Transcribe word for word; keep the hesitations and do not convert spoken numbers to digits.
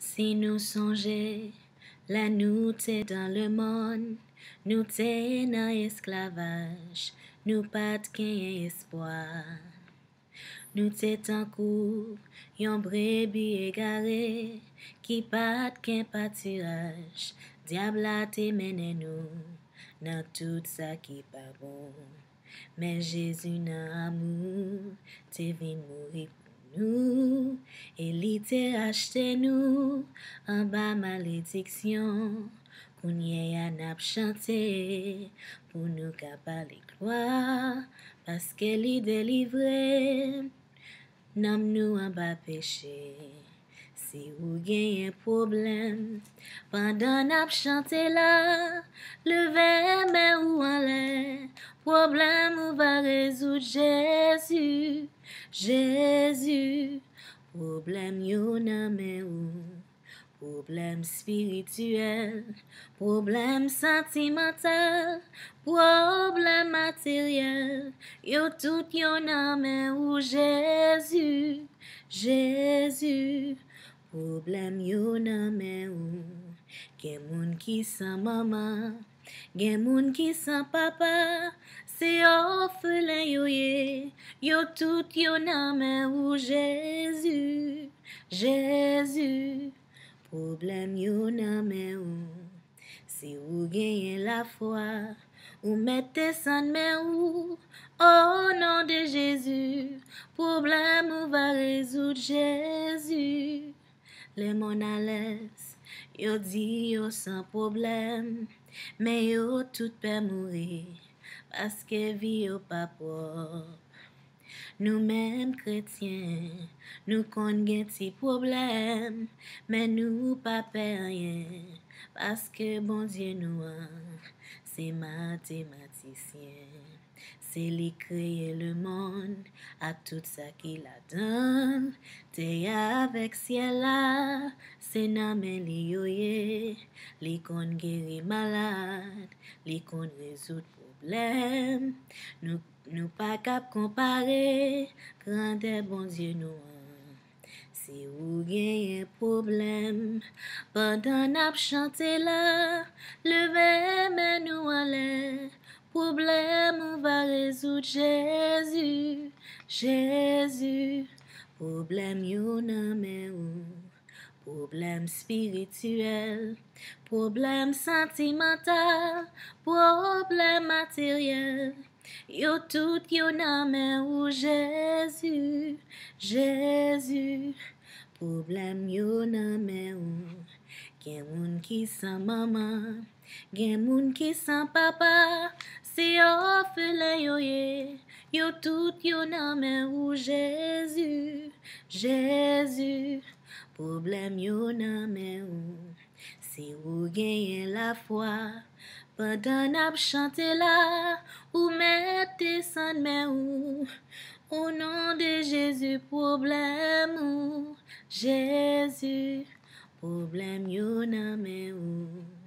Si nou sonje, lè nou te dans le monde, nou te nan esklavaj, nou pa t genyen espwa. Nou te tankou yon brebi egare ki pa t gen patiraj. Dyab la te mennen nou nan tout sa ki pa bon. Men Jezi nan amou te vin mouri pou nou, e li te achte nou anba malediksyon. Kounye a n ap chante pou nou ka bale glwa, paske li delivre nanm nou anba peche. Si ou genyen pwoblèm, pandan n ap chante la, leve men ou anlè. Pwoblèm ou va rezoud, Jezi, Jezi. Pwoblèm yo nan men ou. Pwoblèm espirityèl, pwoblèm santimantal, pwoblèm materyèl, yo tout yo nan men ou, Jezi, Jezi. Pwoblèm yo nan men ou. Gen moun ki san manman, gen moun ki san papa, se òfelen yo ye. Yo tout yo nan men ou, Jezi, Jezi. Pwoblèm yo nan men ou. Si ou genyen lafwa, ou mèt desann men ou. O non de Jezi, pwoblèm ou va rezoud, Jezi. Lemonn alèz, yo di yo san pwoblèm, men yo tout pè mouri, paske vi yo pa pwòp. Nou menm kretyen, nou konn gen ti pwoblèm, men nou pa pè anyen, paske Bondye nou an se matematisyen. Se li kreye lemonn ak tout sa ki ladan l. Tè a avèk syèl la, se nan men li yo ye. Li konn geri malad, li konn rezoud pwoblèm. Nou, nou pa kab konpare grandè Bondye nou an. Si ou genyen pwoblèm, pandan n ap chante la, leve men nou anlè. Pwoblèm ou va rezoud, Jezi, Jezi. Pwoblèm yo nan men ou. Pwoblèm espirityèl, pwoblèm santimantal, pwoblèm materyèl, yo tout yo nan men ou, Jezi, Jezi. Pwoblèm yo nan men ou. Gen moun ki san manman, gen moun ki san papa, se òfelen yo ye. Yo tout yo nan men ou, Jezi, Jezi. Pwoblèm yo nan men ou. Si ou genyen lafwa, pandan n ap chante la, ou mèt desann men ou. O non de Jezi, pwoblèm ou, Jezi. Pwoblèm yo nan men ou.